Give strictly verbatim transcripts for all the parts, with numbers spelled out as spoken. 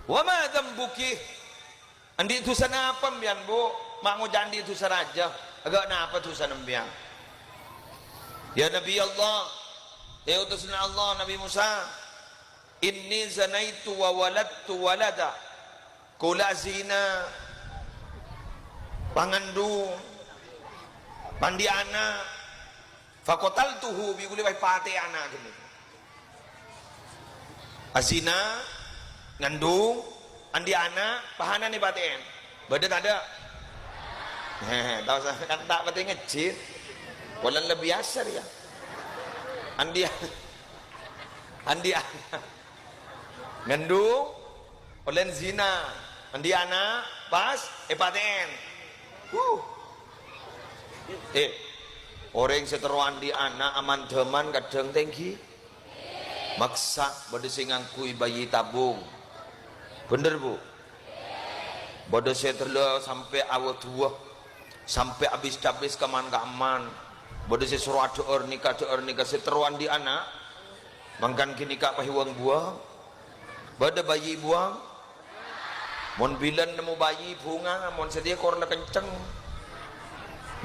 "Wa ma dzambuki?" Andi' dusana apa empèyan, Bu? Ma' ngoca' andi' dusa rajâ. Enggak napa dusana empèyan? Ya Nabi Allah, ya utusanna Allah, Nabi Musa, "Inni zanaitu wa waladtu walada." Kaulâ zina, pangandung, pandi' ana', faqataltuhu, bi' kaulâ pas èpatè'è ana' ghânèka. Azina, ngandung, andi' ana', pahanana èpatè'è. Bâdâ tadâ'? Heh, tao sa-, kan ta' patè ngejjit. Polana lebbi asar ya. Andi', andi' ana'. Ngandung, ollèna zina. Andi' ana', pas èpatè'è. Huh. Eh, orèng sè terro andi' ana' aman-dâman kadhâng tèngghi. Maksa bâdâ sè ngangghuy bayi tabung. Bhender, Bu? Bâdâ sè terro sampè' awa duwâ, sampè' abis-cabis kaman-kaman. Bâdâ sè soro adhâ'âr nèka, adhâ'âr nèka, sè terro andi' ana'. Mangkana ghânèka pas èwang-buwâng. Bâdâ bayi buwâng. Mon bilân nemmo bayi bhunga, mon satèya kor la kenceng.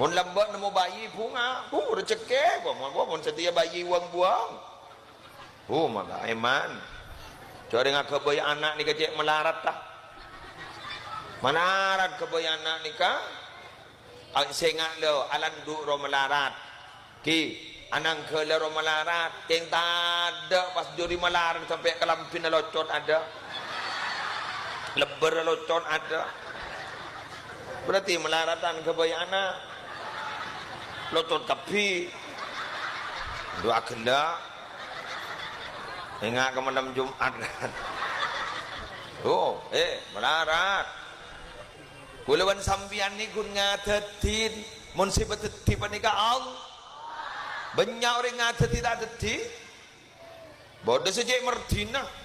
Mon lambâ' nemmo bayi bhunga, bu, rejekkè, bu, mon, bu, mon satèya bayi wang-buwâng. Bu, maka èman. Jhâ' rèng aghâbây ana' nèka cè' malarat, ta? Malarat ghâbây ana' nèka. A-, sènga' lo, alandu' ro malarat. Ki, ananggâlâ ro malarat. Kèng tadâ' pas jhuri malarat sampè' kalambhina locot adâ'. Lebbhâr locot adâ'. Berarti malaratan ghâbây ana'. Locot kabbhi. Duwâ ghellâ'. Enga' ka malem Jumat. Oh, eh, malarat. Kaulâ bân sampèyan nèko ghun ngadhâddhi, mon sè padhâddhi panèka Allah. Bânnya' orèng ngadhâddhi ta' dhâddhi. Bâdâ sè cè' merdina.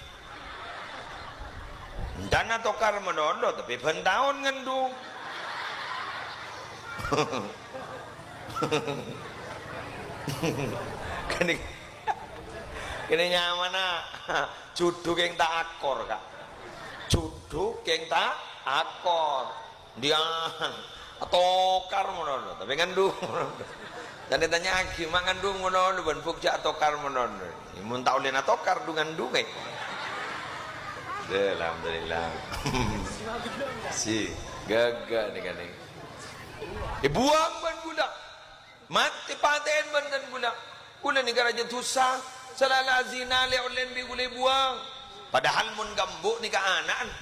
Entana tokar manono, tapè bân taon ngandung. Kènè, kènè nyamana judhu kèng ta' akor, Ka'. Judhu kèng ta' akor. Diyan, atokar manono, tapè ngandung. Tanya-tanya agi, ma' ngandung manono, bân bukjâ atokar manono. Mon ta' ollè natokar, du-ngandung, eh. Deh, alhamdulillah. Si, ghâghâ nèka, nèka. Èbuwâng bân ghulâ. Matè patè'èn bân ghulâ. Ghulâ nèka rajâ dusa. Sala la zina lè-ollèn bi' ghulâ èbuwâng. Padahal mon ghâmbu' nèka ana'na.